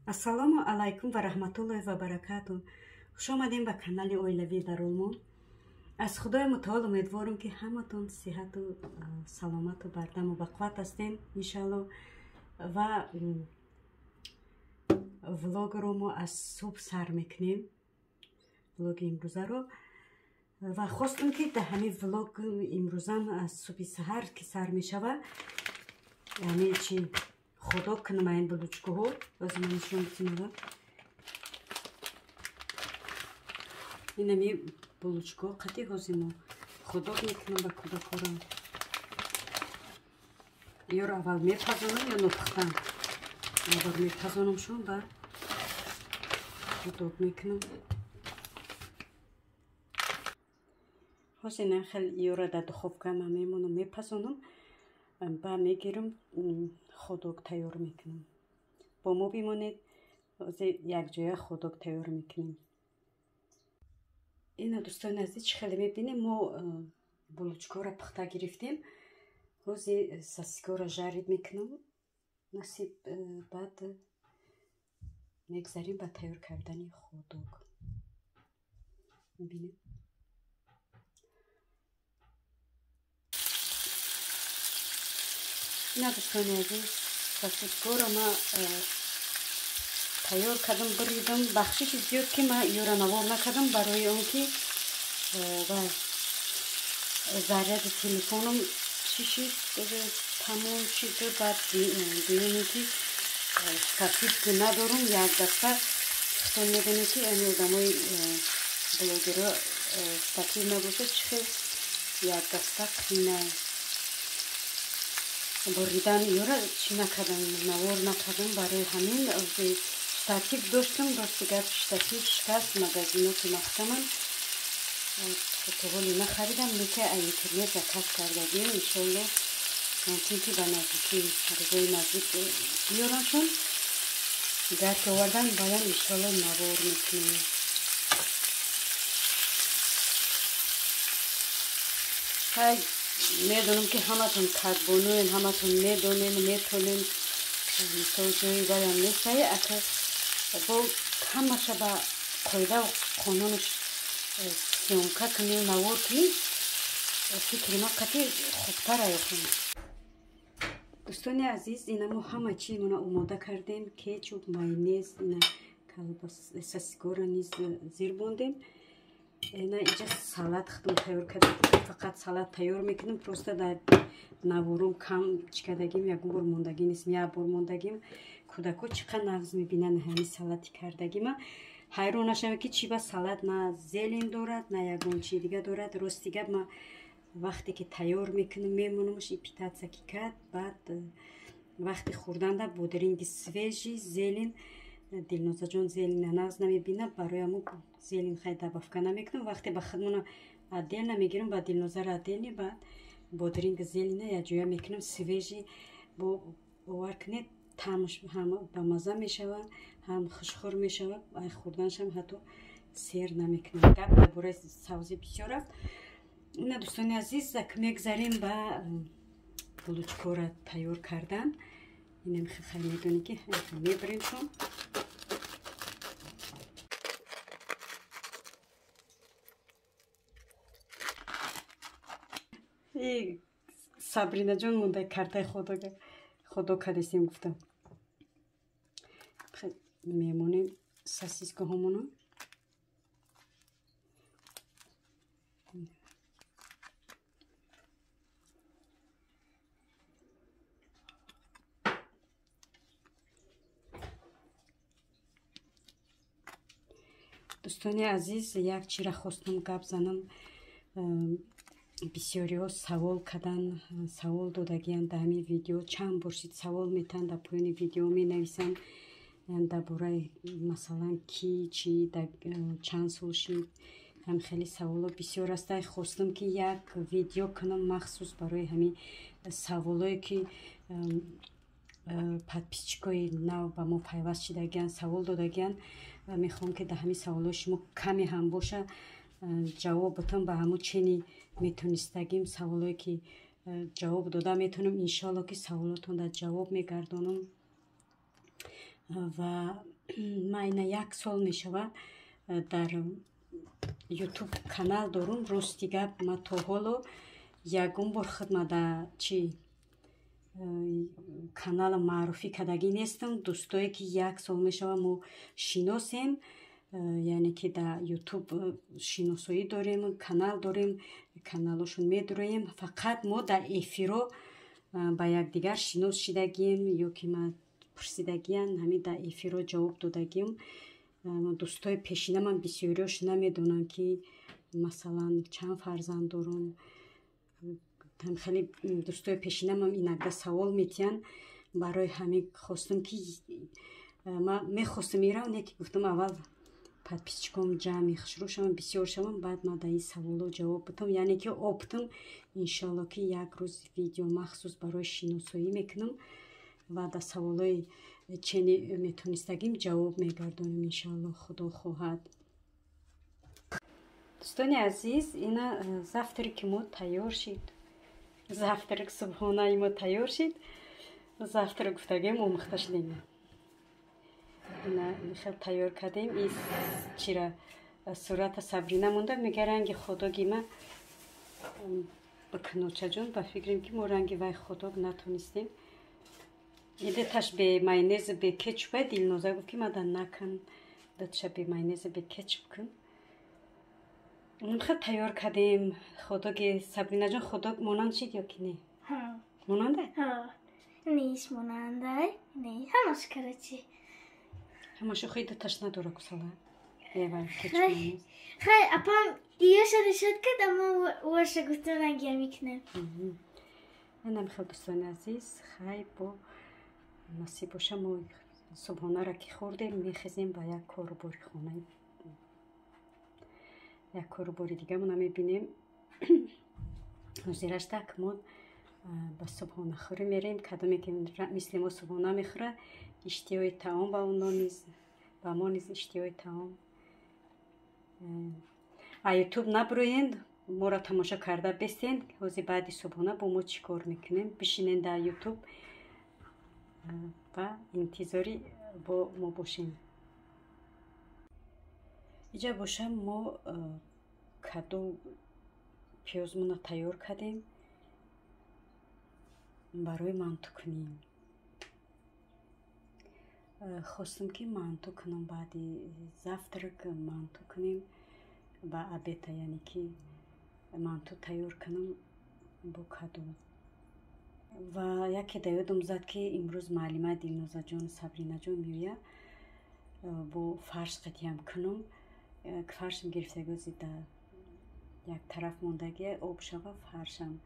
Ассалому алайкум ва раҳматуллоҳи ва баракату. Хуш омадем ба канали оилавӣ дар Олмон. Аз Худои мутаол умедворам, ки ҳаматон сиҳату саломату бардаму бақувват ҳастем, иншалло. Ва влогро мо аз субҳ сар мекунем, влоги имрӯзаро. Ва хостам, ки дар ҳамин влог имрӯзам аз субҳи саҳар ки сар мешава, ҳамин чи хот-дог кунам, ин булочкаҳо. Боз ман нишон битимава. Инами булочкаҳо қати ҳозир мо хот-дог мекунам ба кӯдакҳоро. Ёро аввал мепазонам ё нопухтан. Ябор мепазонамшон, ба хот-дог мекунам. Ҳозир ина хел ёра дар духовка ман мемонам, мепазонам, ба мегирам, хот-дог тайёр мекунам. Бо мо бимонед, ҳозир якҷоя хот-дог тайёр мекунем. Ина, дӯстони азиз, чӣ хеле мебинем, мо булочкаҳоро пухта гирифтем. Ҳозир сосискаҳоро жарить мекунам. Насиб, баъд мегзарем ба тайёр кардани хот-дог. Мебинем. Ина, дӯстони азиз, сосискаҳоро ман тайёр кардам, буридам. Бахшиши зиёд, ки ман ёра навор накардам, барои он ки заряди телефоном чӣ шид, тамом шид. Баъд дуюме, ки штатив ки надорум, як даста. Худтон медонед, ки ами одамои блогерҳо штатив набошад, чӣ хел як даста қина буридан. Ёра чӣ накардам, навор накардам. Барои ҳамин штатив доштам, рости гап, штатив шикаст. Магазино ки маҳкаманд, то ҳоле нахаридам, лекин аз интернет заказ кардагим. Иншолло, мумкин ки ба наздикӣ, рӯзои наздик биёрамшон. Гар ки овардан, баъдан иншолло навор мекунем. Ҳай, медонам, ки ҳаматон кадбонуен, ҳаматон медонен, метонен. Мисол, ҷои ваям нестае, ака бо ҳамаша ба қоидаву қонунаш съёмка кунем, навор кунем, фикри ман қати хубтар аёхем. Дӯстони азиз, ина мо ҳама чизмона омода кардем: кетчуп, майонез, ина колбас, сосискаҳоро низ зир бондем. Ина инҷа салат худам тайёр кардем. Фақат салат тайёр мекунем. Просто дар наворум кам чӣ кардагим, ягон бор мондагӣ нест, як бор мондагим. Кӯдакҳо чӣ қадр нағз мебинанд ҳамин салати кардагима. Ҳайрон нашавед, ки чӣ ба салат на зелень дорад, на ягон чизи дига дорад. Рости гап, ма вақте ки тайёр мекунам, мемонамш, и питаться ки кард, баъд вақти хӯрданда бодринги свежий, зелень. Дилнозаҷон зелень а нағз намебинад, барои ҳамо зелень хай добавка намекунам. Вақте ба худмона отдельно мегирам, ба Дилнозара отдельно, баъд бодринг, зелень а якҷоя мекунам, свежий. Бо бовар кунед, таъмаш ҳам бамазза мешавад, ҳам хушхӯр мешавад, ай хӯрданашам ҳатто сер намекунам. Гап дар бораи савзӣ бисёр рафт. Ина, дӯстони азиз, мегзарем ба булочкаҳоро тайёр кардан. Инам хеле медонед, ки мебаремшон. Сабринаҷон монда картаи хот-дог кардестем, гуфтам. Мемонем сосискаҳомоно. Дӯстони азиз, як чира хостам гап занам. Бисёриҳо савол кардан, савол додагиянд дар ҳамин видео. Чанд бор шид, савол метаҳанд, дар поёни видео менависанд дар бораи, масалан, ки чӣ, чанд сол шид. Ҳам хеле саволҳо бисёр аст. Хостам, ки як видео кунам махсус барои ҳамин саволое, ки подписчикои нав ба мо пайваст шидагиянд, савол додагиянд. Мехоҳам, ки дар ҳамин саволҳои шумо каме ҳам боша ҷавоб бутам, ба ҳамун чени метонистагим саволое, ки ҷавоб дода метавонам. Иншоалло, ки саволотон дар ҷавоб мегардонам. Ва ман ина як сол мешава дар Ютуб канал дорум. Рости гап, ма то ҳоло ягон бор хидма да чи канала маъруфӣ кардагӣ нестам. Дӯстое, ки як сол мешава мо шиносем, яъне ки дар Ютуб шиносоӣ дорем, канал дорем, каналошон медуроем. Фақат мо дар эфиро ба якдигар шинос шидагием ё ки ма пурсидагиян, ҳамин дар эфиро ҷавоб додагием. Дӯстои пешинамам бисёриёш намедонанд, ки масалан чанд фарзанд дорум. Хеле дӯстои пешинамам инакда савол метиҳанд. Барои ҳамин хостам, ки ма мехостам ирам, не ки гуфтам, аввал подписчиком ҷамъи хушрӯ шавам, бисёр шавам, баъд ма дар ин саволо ҷавоб бутам. Яъне ки оптам, иншоалло, ки як рӯз видео махсус барои шиносоӣ мекунам ва дар саволои чени метонистагим ҷавоб мегардонем, иншоалло, Худо хоҳад. Дӯстони азиз, ина завтраки мо тайёр шид, завтрак, субҳонаи мо тайёр шид. Завтрак гуфтагем, омӯхта шудем. Ина хел тайёр кардем. И чира сурата Сабрина монда, мега, ранги ходоги ма бикуночаҷон. Ба фикрам, ки мо ранги вай ходог натонистем. Идеташ бе майонезу бе кетчупа. Дилноза гуфт, ки мада накун, датша бе майонезу бе кетчуп кун. Хел тайёр кардем ходоги. Сабринаҷон, ходог монанд шид ё ки не? Монанда? Ниш монандай, не, ҳамаш, короче. Ҳамашо хи даташ надора кусала. Хай, апам иёша решад кард, аммо оша гуфтам, рангия мекунем. Инам хел, дӯстони азиз. Хай, бо насиб боша, мо субҳонаро ки хӯрдем, мехезем ба як корубори хона, як корубори дигамона мебинем. Ҳозираш так мо ба субҳонахӯрӣ мерем. Кадоме ки мисли мо субҳона мехӯра, иштиҳои таом ба оно низ, ба мо низ иштиҳои таом. А Ютуб набуроен, моро тамошо карда бестен. Ҳозир баъди субҳона бо мо чӣ кор мекунем? Бишинен дар Ютуб ва интизори бо мо бошем. Иҷа бошам, мо каду, пиёзмона тайёр кардем барои манту кунем. Хостам, ки манту кунам, баъди завтрак манту кунем ба обеда, яъне ки манту тайёр кунам бо каду. Ва яке да ёдам зад, ки имрӯз муаллима Дилнозаҷону Сабринаҷон меояд, бо фарш қатиям кунам. Фаршам гирифтагози да як тараф мондагия, об шава, фаршам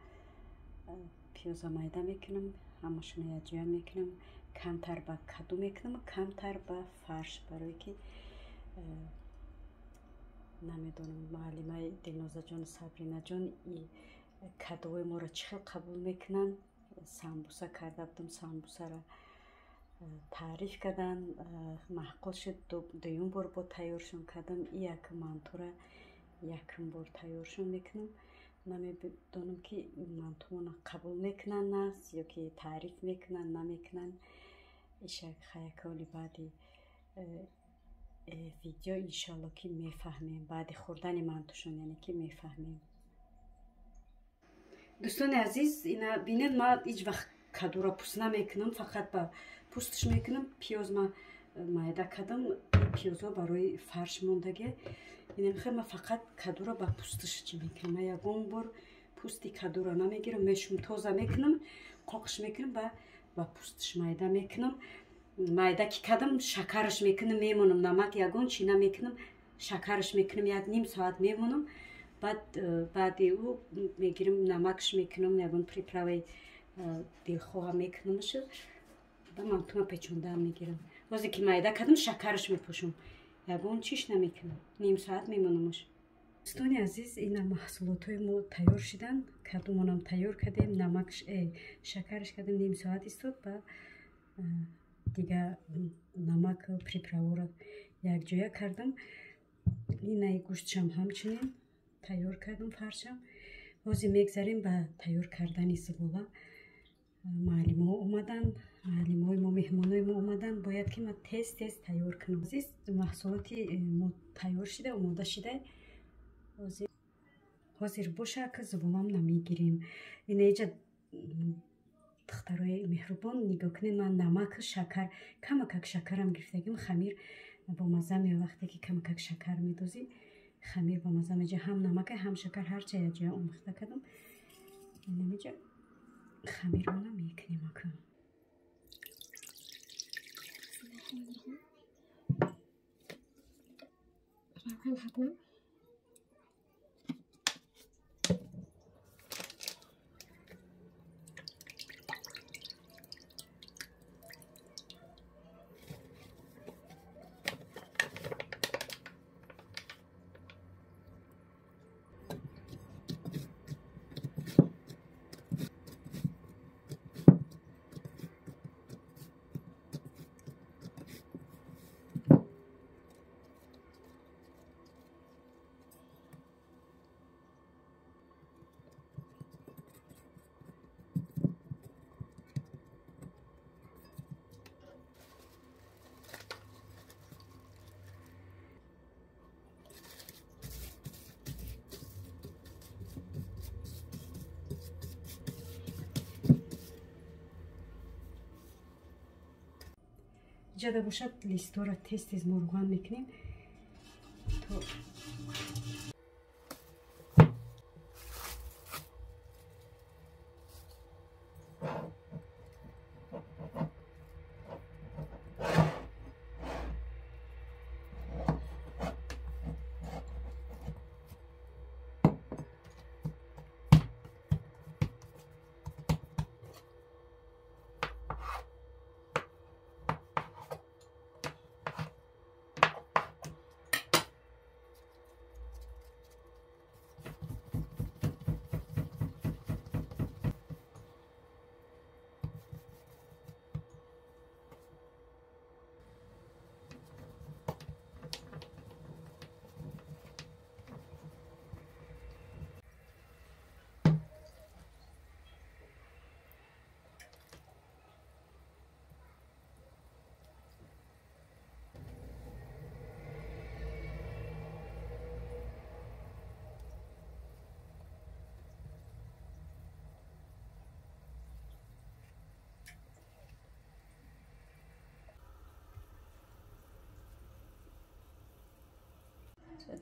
пиёза майда мекунам, ҳамашонро якҷоя мекунам. Камтар ба каду мекунам, камтар ба фарш, барое ки намедонам, муаллимаи Дилнозаҷону Сабринаҷон кадуои моро чӣ хел қабул мекунанд. Самбуса карда будам, самбусаро таъриф карданд, маъқул шуд. Дуюм бор бо тайёршон кардам. И як мантура якум бор тайёршон мекунам. Намедонам, ки мантумона қабул мекунанд нағз ё ки таъриф мекунанд, намекунанд. Иша хаяколи баъди видео, иншоалло, ки мефаҳмем, баъди хӯрдани мантушон, яъне ки мефаҳмем. Дӯстони азиз, ина бинед, ма ҳеҷ вақт кадуро пӯст намекунам, фақат ба пӯстш мекунам. Пиёз ма майда кардам, пиёзҳо барои фарш мондагия. Инамихел ма фақат кадуро ба пӯстш чӣ мекунам. Ма ягон бор пӯсти кадуро намегирам, мешум, тоза мекунам, қоқш мекунам, ба пӯстш майда мекунам. Майда ки кардам, шакараш мекунам, мемонам, намак ягон чӣ намекунам, шакараш мекунам, як ним соат мемонам. Баъд баъди ӯ мегирам, намакш мекунам, ягон приправаи дилхоҳа мекунамш ба мантума печондаам мегирам. Ҳозир ки майда кардам, шакараш мепошам, ягон чиш намекунам, ним соат мемонамаш. Дӯстони азиз, ина маҳсулотҳои мо тайёр шиданд. Кадумонам тайёр кардем, намакш, шакараш кардем, ним соат истод, ба дига намак, приправаро якҷоя кардам. Инаи гӯштшам ҳамчунин тайёр кардам, фаршам. Ҳозир мегзарем ба тайёр кардани зибола. Муаллимҳо омадан, муаллимҳои мо, меҳмонои мо омадан, бояд ки ман тез тез тайёр кунам. Азиз, маҳсулоти мо тайёр шида, омода шида. Ҳозир боша ки зуболам намегирем. Инаиҷа духтарои меҳрубон нигоҳ кунед, ман намак, шакар, камакак шакарам гирифтагим, хамир бо мазза меояд. Вақте ки камакак шакар медозӣ, хамир бо мазза меҷа, ҳам намака, ҳам шакар, ҳарча якҷоя омехта кардам. Инамиҷа хамирмона мекунем ака. Ҷада бошад, листора тез тез мо рӯған мекунем то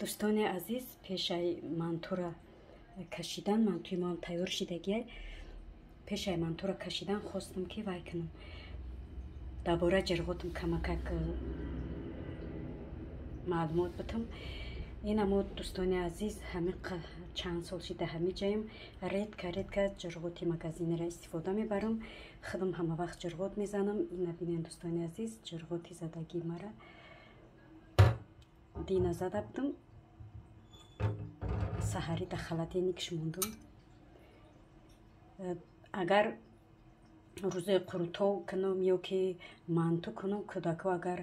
дӯстони азиз, пешаи мантура кашидан, мантуи моам тайёр шидагия. Пешаи мантура кашидан хостам ки вай кунам, дар бораи ҷирғотам камакак маълумот битам. Инамо дӯстони азиз, ҳамин чанд сол шида ҳами ҷаем, редко редко ҷирғоти магазинеро истифода мебарам. Худам ҳама вақт ҷирғот мезанам. Ина бинен дӯстони азиз, ҷирғоти задагии мара дина зада будам, саҳарӣ дар холодильникш мондум. Агар рӯзои қурутов кунам ё ки манту кунам, кӯдакҳо агар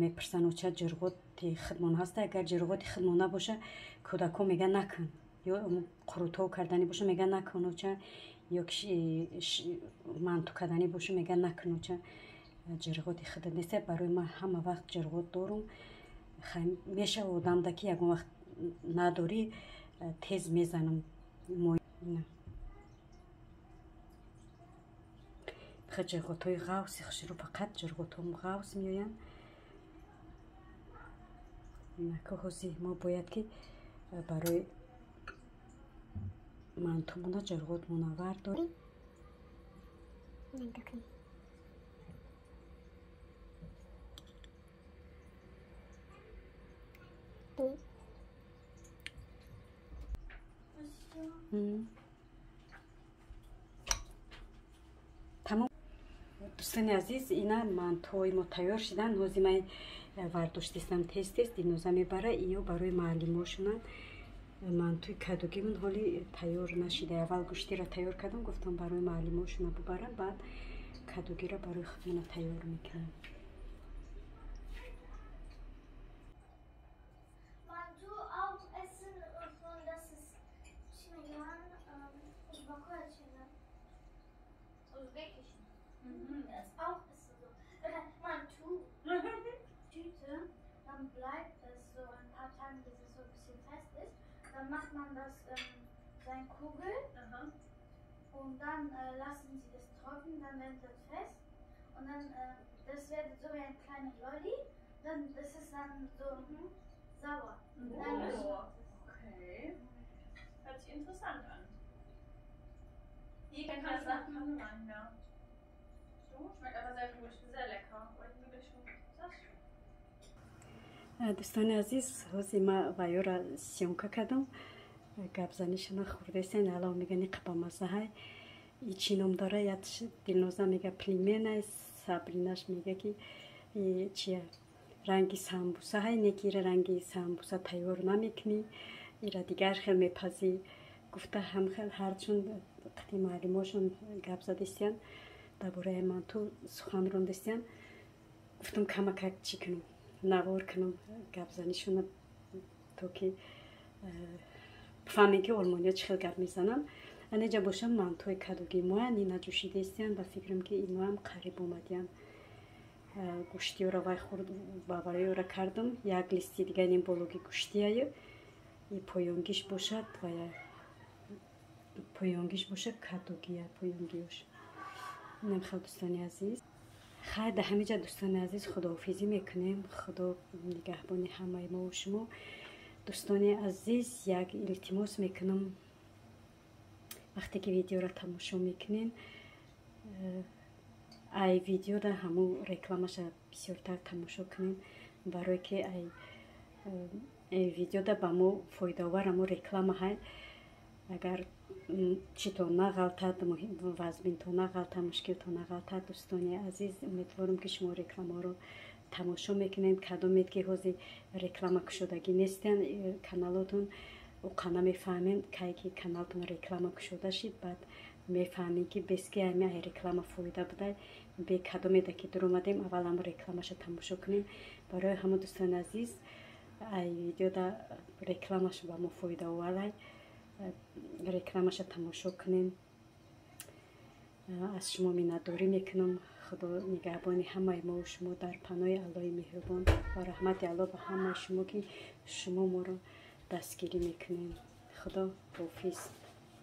мепурсанд, оча ҷирғоти худмон ҳаста? Агар ҷирғоти худмон набоша, кӯдакҳо мегӯянд накун, ё қурутов карданӣ боша, мегӯянд накун оча, ё ки манту карданӣ боша, мегӯянд накун оча, ҷирғоти худат неста. Барои ман ҳама вақт ҷирғот дорум. Мешава одамда ки ягон вақт надорӣ, тез мезанам. Ҷирғотҳои ғавси хушрӯ, фақат ҷирғотҳом ғавс меоянд. Нака ҳозир мо бояд ки барои мантумона ҷирғот мунаввар дорем. Тамом дӯстони азиз, ина мантуҳои мо тайёр шиданд. Ҳозир ман вардоштистам тез тез, диноза мебара иё барои муаллимошонанд. Мантуи кадугимон ҳоли тайёр нашида. Аввал гӯштиро тайёр кардам, гуфтам барои муаллимошона бубарам, баъд кадугиро барои худмона тайёр мекунам. Usbekischen. Das auch ist so. Mantu. Tüte, dann bleibt es so ein paar Tage, bis es so ein bisschen fest ist. Dann macht man das sein Kugel. Aha. Und dann lassen sie das trocknen, dann wird das fest. Und dann, das wird so wie ein kleiner Lolli. Dann, das ist dann so sauer. Dann Oh, okay. Hört sich interessant an. Ich Dann kann kann Sachen. Sachen rein, ja. Du? Schmeckt aber sehr gut. Sehr lecker. Aber irgendwie bin ich schon satt. Дӯстони азиз, ҳозир ма ваёра съёмка кардам, гапзанишона хӯрдесен. Ҳало меган, иқа бамаззаҳай, и чӣ ном дора? Ятш Дилноза мега, пельменай, Сабринаш мега, ки и чия, ранги самбусаҳай, не ки ира ранги самбуса тайёр намекунӣ, ира дигар хел мепазӣ, гуфта. Ҳамхел ҳарчун қати муаллимошон гап задистиян, дар бораи манту сухан рондистиян. Гуфтам, камакак чӣ кунам, навор кунам гапзанишона, то ки бифаҳмем, ки олмониё чӣ хел гап мезананд. Анеҷа бошам, мантуи кадуги моян, ина ҷӯшидестиян. Ба фикрам, ки иноам қариб омадиян. Гӯштиёра вай хурд бавариёра кардам, як листи дига ин бологи гӯштияю, и поёнгиш бошад вая, поёнгиш бошад кадугия, поёнгиёш инам хел. Дӯстони азиз, хайр, дар ҳамин ҷа, дӯстони азиз, худоҳофизӣ мекунем. Худо нигаҳбони ҳамаи мову шумо. Дӯстони азиз, як илтимос мекунам: вақте ки видеоро тамошо мекунем, ай видеода ҳамун рекламаша бисёртар тамошо кунем, барое ки ай видеода ба мо фоидаовар ҳамун реклама ҳай. Агар чито нағалтад, вазбинто нағалтад, мушкилто нағалтад, дӯстони азиз, умедворам, ки шумо рекламаро тамошо мекунем. Кадомед ки ҳозир реклама кушодагӣ нестиян каналотон, уқа намефаҳмем. Кай ки каналтон реклама кушода шид, баъд мефаҳмем, ки бески ами ай реклама фоида будай. Бе кадомеда ки дуромадем, аввал ҳам рекламаша тамошо кунем. Барои ҳама, дӯстони азиз, ай видеода рекламаша ба мо фоидаоварай, рекламаша тамошо кунем. Аз шумо миннатдорӣ мекунам. Худо нигаҳбони ҳамаи мову шумо, дар паноҳи Аллоҳи меҳрубон ва раҳмати Аллоҳ ба ҳамаи шумо, ки шумо моро дастгирӣ мекунем. Худо ҳофиз.